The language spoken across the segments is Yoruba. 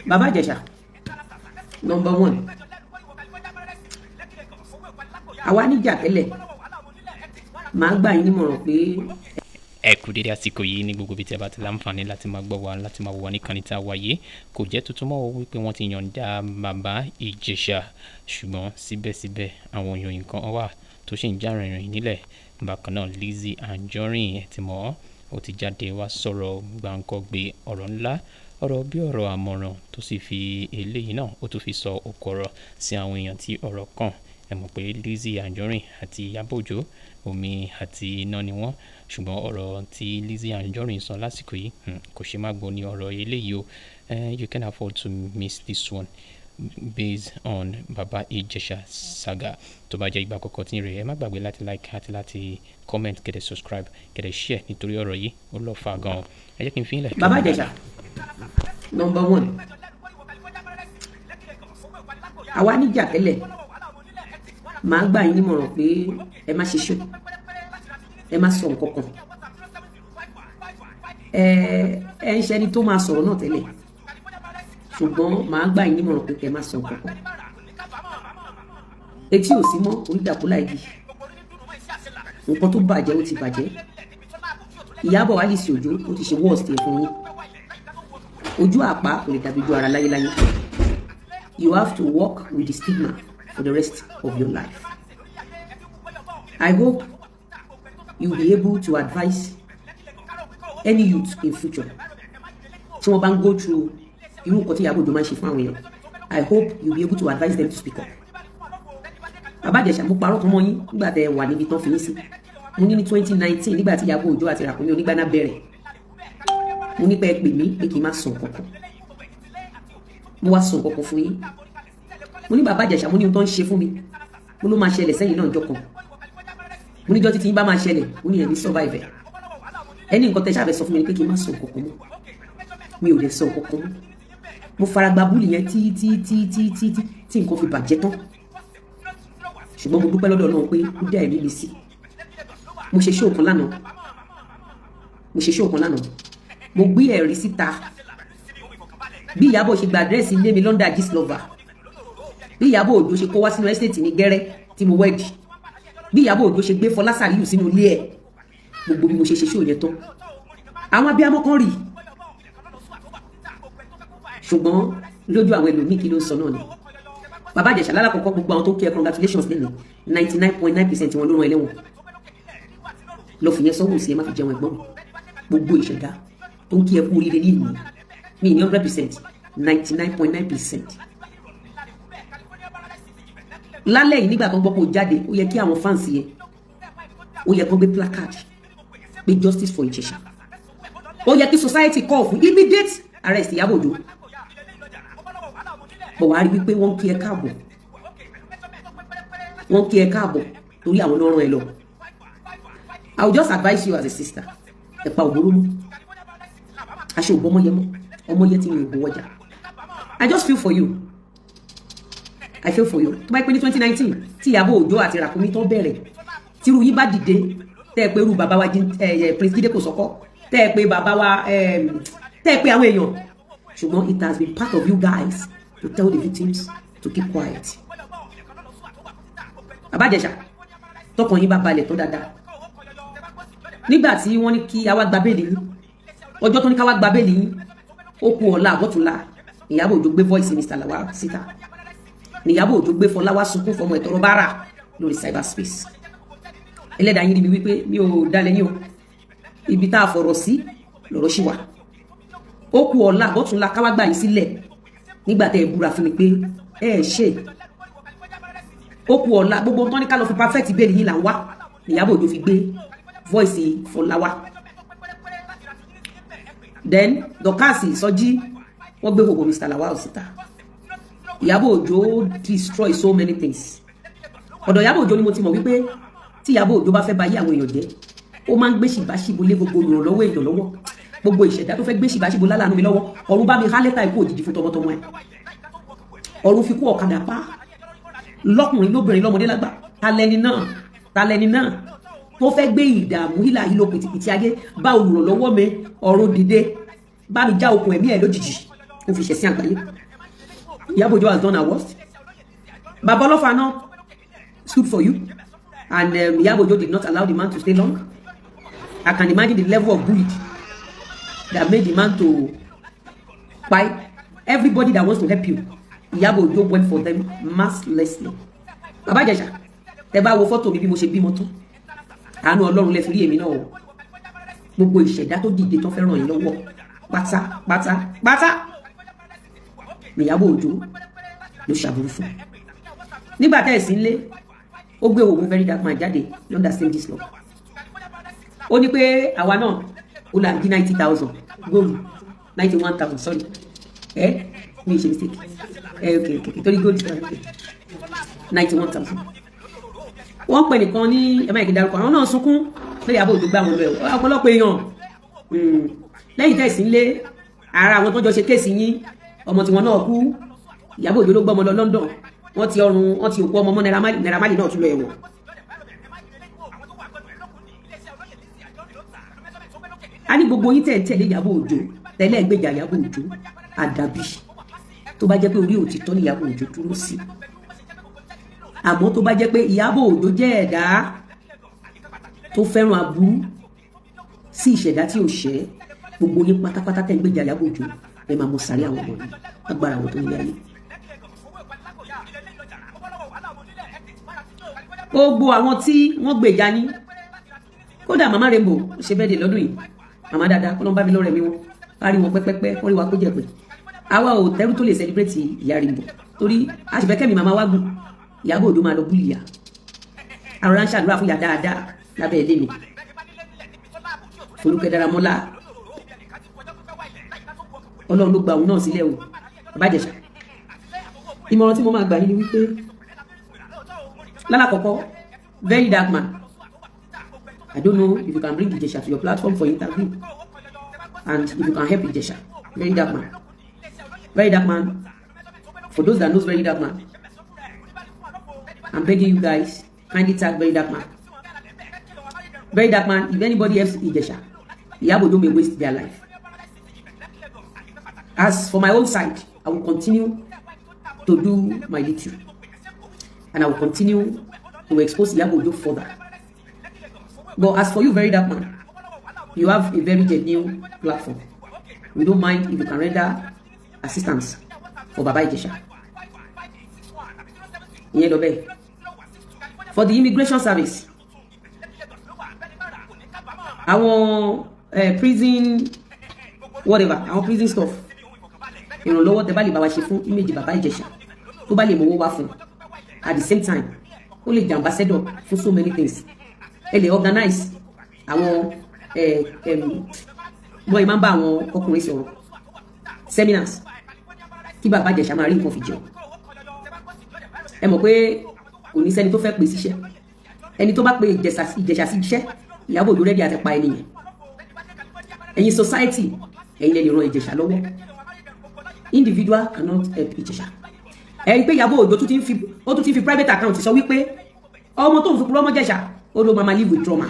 Bàbá Ìjẹ̀ṣà, number one, àwa níjà tẹ́lẹ̀, màá gbà yín nímọ̀ràn pé Ẹ kú dédé àsìkò yìí ní gbogbo ibi tí ẹ bá ti láǹfààní láti máa gbọ́ wa, láti máa wò wá níkànnì tá a wà yìí. Kò jẹ́ tuntun mọ́ wípé wọ́n ti yọ̀ǹda Bàbá Ìjẹ̀ṣà, ṣùgbọ́n síbẹ̀síbẹ̀ àwọn ìròyìn kan wà tó sì ń já rìnrìn nílẹ̀. Bákan náà, Lizzy Anjorin, ẹ ti mọ̀ ọ́, ó ti jáde wá sọ̀rọ̀ gbàǹkọ́gbé, ọ̀rọ̀ ńlá, ọ̀rọ̀ bí ọ̀rọ̀ àmọ̀ràn, tó sì fi eléyìí náà, ó tún fi sọ òkò ọ̀rọ̀ sí àwọn èèyàn tí ọ̀rọ̀ kàn. Ẹ mọ̀ pé Lizzy Anjorin àti Ìyábọ̀ Òjó, omi àti iná ni wọ́n, ṣùgbọ́n ọ̀rọ̀ tí Lizzy Anjorin sọ lásìkò yìí, kò ṣe má gbọ́ ní ọ̀rọ̀ eléyìí o. You can afford to miss this one based on Baba Ìjẹ̀ṣà saga. Tó bá jẹ́ ìgbà àkọ́kọ́ tí ń rè, ẹ má gbàgbé láti like àti láti comment, kẹ́ dẹ̀ subscribe, kẹ́ dẹ̀ share, nítorí ọ̀rọ̀ yìí ó lọ fà gan. Ẹ jẹ́ kí n fi í lẹ̀. Bàbá Ìjẹ̀ṣà, number one, àwa níjà tẹ́lẹ̀, màá gbà yín nímọ̀ràn pé ẹ má ṣe ṣó, ẹ má sọ nǹkan kan. Ẹ ń ṣẹni tó máa sọ̀rọ̀ náà tẹ́lẹ̀, ṣùgbọ́n màá gbà yín nímọ̀ràn pé kẹ́ ẹ má sọ nǹkan kan. Etí ò sí mọ́ orídàkúlà igi. Nǹkan tó bàjẹ́, ó ti bàjẹ́. Ìyábọ̀ Alice Òjó, ó ti ṣe worst ẹ̀ fún yín. Ojú àpá kò lè dàbí ojú ara láyéláyé. You have to work with the stigma for the rest of your life. I hope you will be able to advise any youth in future tí wọ́n bá ń go through irú nǹkan tí Ìyábọ̀ Òjó máa ń ṣe fún àwọn èèyàn. I hope you will be able to advise them to speak up. Bàbá Ìjẹ̀ṣà, mo parọ́ kan mọ́ yín nígbà tẹ́ ẹ wà níbi tán fi yín sí. Mo ní ní 2019, nígbà tí Ìyábọ̀ Òjó àti Ràkúnmí Onígbáná bẹ̀rẹ̀, mo ní pé ẹ pè mí pé kí n má sọ nǹkan kan. Mo wá sọ nǹkan kan fún yín. Mo ní, Bàbá Ìjẹ̀ṣà, mo ní ohun tó ń ṣe fún mi, mo ló máa ṣẹlẹ̀ sẹ́yìn náà jọ kan. Mo níjọ́ títí yín bá máa ṣẹlẹ̀, mo ní ẹ̀mí survive ẹ̀. Ẹni nǹkan tẹ ṣáà fẹ́ sọ fún mi ni pé kí n má sọ nǹkan kan mọ́. Mi ò lè sọ nǹkan kan mọ́. Mo fara gba bully yẹn tí tí tí tí tí tí tí nǹkan fi bàjẹ́ tán, ṣùgbọ́n mo dúpẹ́ lọ́dọ̀ Ọlọ́run pé ó dá ẹ̀mí mi sí. Mo ṣe show kan lánàá, mo ṣe show kan lánàá, mo gbé ẹ̀rí síta bí Ìyábọ̀ ṣe gba àdírẹ́sì ilé mi London Gistlover, bí Ìyábọ̀ Òjó ṣe kó wá sínú estate ní gẹ́rẹ́ tí mo wed, bí Ìyábọ̀ Òjó ṣe gbé Fọlá Sàríyù sínú ilé ẹ̀. Gbogbo bí mo ṣe ṣe show yẹn tán, àwọn abiyamọ kan rí, ṣùgbọ́n lójú àwọn ẹlòmíì, kí ló ń sọ náà ni Bàbá Ìjẹ̀ṣà lálàkọ́kọ́. Gbogbo àwọn tó kí ẹ congratulations lẹ́nu, 99.9% wọn ló rán ẹlẹ́wọ̀n lọ. Fìyẹn sọ́wọ́ sí, ẹ má fi jẹun ẹ̀gbọ́n. Gbogbo ìṣẹ̀dá tó ń kí ẹ kú oríire ní ìlú mi ní 100%, 99.9%. Lálẹ́ yìí, nígbà tó ń gbọ́ pé ó jáde, ó yẹ kí àwọn fans yẹn, ó yẹ kó gbé placard pé "Justice for Ìjẹ̀ṣà". Ó yẹ kí society call fún immediate arrest Ìyábọ̀ Òjó. Bọ̀ wá rí wípé wọ́n ń kí ẹ káàbọ̀, wọ́n ń kí ẹ káàbọ̀ torí àwọn náà rán ẹ lọ. I will just advise you as a sister, ẹ pa ògbóró mọ́, aṣọ òbọ ọmọ yẹn mọ́, ọmọ yẹn ti rìn ògbó wọjà. I just feel for you, I feel for you. Tó bá pẹ́ ní 2019 tí Ìyábọ̀ Òjó àti Ràkúnmí tó bẹ̀rẹ̀, tírú yín bá dìde, tẹ́ ẹ pé irú bàbá wa Prince Jídé Kòsọ́kọ́, tẹ́ ẹ pé bàbá wa, tẹ́ ẹ pé àwọn èèyàn, ṣùgbọ́n it has been part of you guys to tell the victims to keep quiet. Bàbá Ìjẹ̀ṣà, tọkàn yín bá balẹ̀ tó dáadáa, nígbà tí wọ́n ní kí a wá gba bail yín, ọjọ́ tó ní ká wá gba bail yín, ó kú ọ̀la àbọ̀túnla, Ìyábọ̀ Òjó gbé voice Mr. Lawal síta. Ìyábọ̀ Òjó gbé Fọlá wá sunkún fọmọ ìtọrọ bára lórí cyberspace. Ẹlẹ́dàá yín rí mi wípé mi ò dalẹ̀ yín o. Ibi tá a fọ̀rọ̀ sí lọ̀rọ̀ ṣì wà. Ó kú ọ̀la àbọ̀túnla ká wá gbà yín sílẹ̀, nígbà tẹ́ ẹ búra fún mi pé ẹ ẹ ṣe. Ó kú ọ̀la, gbogbo tán ní ká lọ fi perfect bail yín là ń wá. Ìyábọ̀ Òjó fi gbé voice Fọlá wá. Then Dorcas Sọjí, wọ́n gbé gbogbo Mr. Lawal síta. Ìyábọ̀ Òjó destroy so many things. Ọ̀dọ̀ Ìyábọ̀ Òjó ni mo ti mọ̀ wípé tí Ìyábọ̀ Òjó bá fẹ́ ba ayé àwọn èèyàn jẹ́, ó máa ń gbé ṣìbáṣìbò lé gbogbo olùrànlọ́wọ́ èèyàn lọ́wọ́. Gbogbo ìṣẹ̀dá tó fẹ́ gbé ṣìbáṣìbò lálàánú mi lọ́wọ́, ọ̀run bá mi há lẹ́tà ikú òjijì fún tọmọtọmọ ẹ̀. Ọ̀run fi kú ọ̀kadà pa lọ́kùnrin, lóbìnrin, lọ́mọdé, lágbà. Talẹ́ni náà, talẹ́ni náà tó fẹ́ gbé ìdààmú, hílà hílò, pìtìpìtì ayé bá olùrànlọ́wọ́ mi? Ọ̀run dìde, bá mi já okùn ẹ̀mí ẹ̀ lójijì. Ó fi ṣẹ̀sín àgbáyé. Ìyábọ̀ Òjó has done her worst. Bàbá Ọlọ́fà náà stood for you, and Ìyábọ̀ Òjó did not allow the man to stay long. I can imagine the level of bully that made the man to fight everybody that wants to help you. Ìyábọ̀ Òjó went for them mercilessly. Bàbá Ìjẹ̀ṣà, tẹ bá wo fọ́tò mi bí mo ṣe bímọ tán, àánú Ọlọ́run lẹ fi rí èmi náà o. Gbogbo ìṣẹ̀dá tó dìde tó fẹ́ ràn yín lọ́wọ́ pátá pátá pátá Ìyábọ̀ Òjó ló ṣàbùrú fún. Nígbà tẹ́ ẹ̀ sí nílé, ó gbé òun Very Dark Man jáde lọ́ndà same this law. Ó ní pé àwa náà ó là ń dín 90,000 góòlù, 91,000, sorry, ẹ mi ṣe mistake ẹ. Ok, torí góòlù, ok, 91,000. Wọ́n pè nìkan ní ẹ má yẹ kí n darúkọ. Àwọn náà sunkún lórí Ìyábọ̀ Òjó gbà wọn lọ ẹ̀. Ọ̀pọ̀lọpọ̀ èèyàn lẹ́yìn tẹ̀sí ń lé ara àwọn tó jọ ṣe case yín, ọmọ tiwọn náà kú. Ìyábọ̀ Òjó ló gbọ́ ọmọ lọ London. Wọ́n ti ọrùn, wọ́n ti òkú ọmọ mọ́ Naira Marley. Naira Marley náà tún lọ ẹ̀wọ̀n. A ní gbogbo yín tẹ̀ ń tẹ̀lé Ìyábọ̀ Òjó, tẹ̀lé ẹgbẹ́jà Ìyábọ̀ Òjó, àdàbí tó bá jẹ́ pé orí òtítọ́ ní Ìyábọ̀ Òjó dúró sí. Àmọ́ tó bá jẹ́ pé Ìyábọ̀ Òjó jẹ́ ẹ̀dá tó fẹ́ràn aburú sí ìṣẹ̀dá tí ò ṣẹ́, gbogbo yín pátápátá tẹ̀ ń gbèjà Ìyábọ̀ Òjó, ẹ máa mọ sàrí àwọn ọmọ yìí agbára àwọn tó nílé ayé. Gbogbo àwọn tí wọ́n gbèjà yín, kódà màmá Rainbow ó ṣe bẹ́ẹ̀ dé lọ́dún yìí, màmá dáadáa, kó ló ń bá mi lọ́rẹ̀ mi wọn kárí wọn pẹ́pẹ́pẹ́, kó rí wa kó jẹ́ pé àwa ò tẹ́rù tó lè celebrate ìyá Rainbow, torí a sì fẹ́ kẹ́mi màmá wa gùn. Ìyábọ̀ Òjó máa lọ búlì ìyá àrùn ránṣẹ́ àdúrà fún ìyá dáadáa lábẹ́ ilé mi. Folúkẹ́ Dáramọ́lá, Ọlọ́run ló gba òun náà sílẹ̀ o. Bàbá Ìjẹ̀ṣà, ìmọ̀ràn tí mo máa gbà yín ni wípé, lálàkọ́kọ́, Very Dark Man, I don't know if you can bring Ìjẹ̀ṣà to your platform for interview and if you can help Ìjẹ̀ṣà. Very Dark Man, Very Dark Man, for those that knows Very Dark Man, I'm begging you guys, kindly tag Very Dark Man. Very Dark Man, if anybody helps Ìjẹ̀ṣà, Ìyábọ̀ Òjó may waste their life. As for my own side, I will continue to do my little and I will continue to expose Ìyábọ̀ Òjó further. But as for you, Very Dark Man, you have a very genuine platform. We don't mind if you can render assistance for Baba Ìjẹ̀ṣà. Ìyẹn lọ bẹ́ẹ̀. For the immigration service, àwọn prison whatever, àwọn prison stuff, ìrànlọ́wọ́ tẹ́ bá lè bá wa ṣe fún image Baba Ìjẹ̀ṣà, tó bá lè mówó wá fún, at the same time ó lè jẹ́ ambassador fún so many things. Ẹ lè organize àwọn bọ́ọ̀ ẹ máa ń bá àwọn ọkùnrin sọ̀rọ̀, seminars, kí Bàbá Ìjẹ̀ṣà máa rí nǹkan fi jẹun. Ẹ mọ̀ pé kò ní sẹ́ni tó fẹ́ pè síṣẹ́. Ẹni tó bá pe Ìjẹ̀ṣà sí iṣẹ́, Ìyábọ̀ Òjó ready àti pa ẹni yẹn. Ẹ̀yin society, ẹ̀yin lè ràn Ìjẹ̀ṣà lọ́wọ́. Individual cannot help Ìjẹ̀ṣà. Ẹ rí pé Ìyábọ̀ Òjó tún ti ń fi, ó tún ti fi private account sọ wípé ọmọ tó ń fi purọ́ mọ́ Ìjẹ̀ṣà, ó ló máa live with trauma.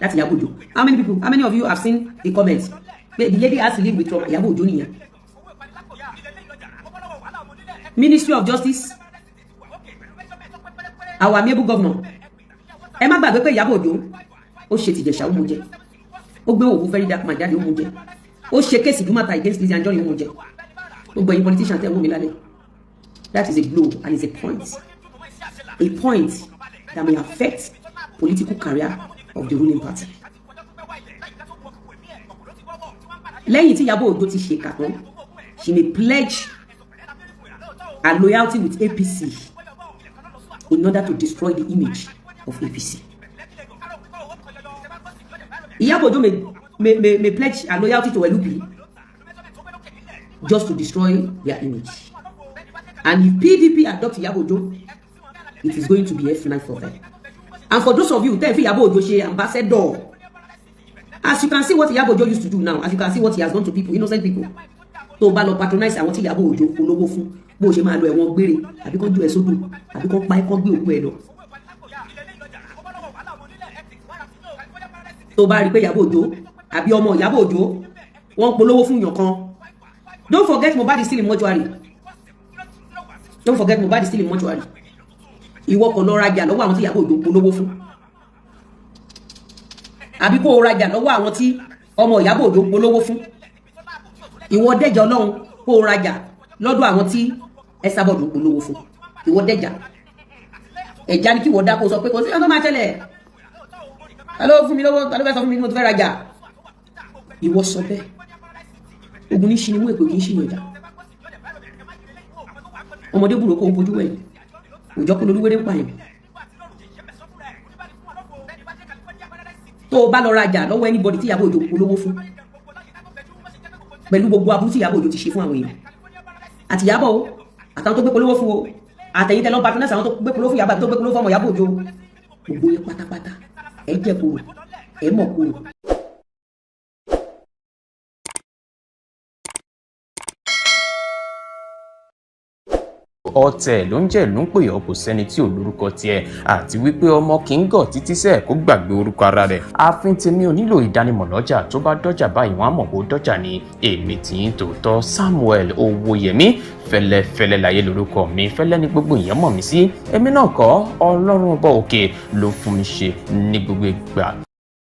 Láti Ìyábọ̀ Òjó, how many people, how many of you have seen the comments pé the lady has to live with trauma? Ìyábọ̀ Òjó nìyẹn. Ministry of Justice, our amiable governor, ẹ má gbàgbé pé Ìyábọ̀ Òjó ó ṣe tìjẹ̀ṣà, ó mú jẹ. Ó gbé òwú Very Dark Man jáde, ó mú jẹ. Ó ṣe case Ìdúmọ̀tà against Lizzy Anjorin, ó mú jẹ. Gbogbo ẹ̀yin politician tẹ́ ń wò mí lálẹ́, that is a blow and is a point that may affect political career of the ruling party. Lẹ́yìn tí Ìyábọ̀ Òjó ti ṣèkà tán, she may pledge her loyalty with APC in order to destroy the image of APC. Ìyábọ̀ Òjó may pledge her loyalty to LP just to destroy their image. And if PDP adopt Ìyábọ̀ Òjó, it is going to be F9 for them. And for those of you tẹ́ fi Ìyábọ̀ Òjó ṣe ambassador, as you can see what Ìyábọ̀ Òjó used to do now, as you can see what he has done to people, innocent people, tó bá lọ patronize àwọn tí Ìyábọ̀ Òjó polówó fún, bó ṣe máa lọ ẹ̀wọ̀n gbére, àbí kán ju ẹ̀ sódò, àbí kán pa ẹ́, kán gbé òkú ẹ̀ lọ. Tó bá rí pé Ìyábọ̀ Òjó àbí ọmọ Ìyábọ̀ Òjó wọ́n polówó fún yàn kan, Don't forget, Mohbad is still in mortuary. Don't forget, Mohbad is still in mortuary. Ìwọ kò lọ rajà lọ́wọ́ àwọn tí Ìyábọ̀ Òjó polówó fún, àbí kó o rajà lọ́wọ́ àwọn tí ọmọ Ìyábọ̀ Òjó polówó fún. Ìwọ dẹ́jà Ọlọ́run, kó o rajà lọ́dọ̀ àwọn tí Esabod polówó fún. Ìwọ dẹ́jà ẹ̀já ni kí ìwọ dá, kó o sọ pé kò sí ọdún máa ṣẹlẹ̀. Ta ló fún mi lówó? Ta ló fẹ́ sọ fún mi kí mo ti fẹ́ rajà? Ìwọ sọ bẹ́ẹ̀. Ogun ní ṣi ni mú, èpè kì í ṣìyàn jà. Ọmọdé búrò kó o bójú wẹ̀yìn, òjò kó lolúwéré ń pààyàn. Tó o bá lọ rajà lọ́wọ́ anybody tí Ìyábọ̀ Òjó polówó fún, pẹ̀lú gbogbo aburú tí Ìyábọ̀ Òjó ti ṣe fún àwọn èèyàn, àti Ìyábọ̀ o, àtàwọn tó gbé polówó fún o, àtẹ̀yìn tẹ́lọ́ patronize àwọn tó gbé polówó fún Ìyábọ̀, àti tó gbé polówó fún ọmọ Ìyábọ̀ Òjó, gbogbo yẹn pátápátá, ẹ jẹ́ kúrò, ẹ mọ̀ kúrò. Ọ̀tẹ̀ ló ń jẹ́ ló ń pè ọ́, kò sẹ́ni tí ò lórúkọ tiẹ̀, àti wípé ọmọ kì í gọ̀ títí sẹ́ẹ̀ kó gbàgbé orúkọ ara rẹ̀. Ààfin tèmi ò nílò ìdánimọ̀ lọ́jà, tó bá dọ́jà báyìí, wọ́n á mọ̀ kó dọ́jà ni. Èmi tì í tòótọ́, Samuel Owóyẹmí Fẹ́lẹ́fẹ́lẹ́ láyé lórúkọ mi. Fẹ́lẹ́ ní gbogbo èèyàn mọ̀ mí sí. Èmi náà kọ́, Ọlọ́run ọba òkè ló fún mi ṣe ní gbogbo ìgbà.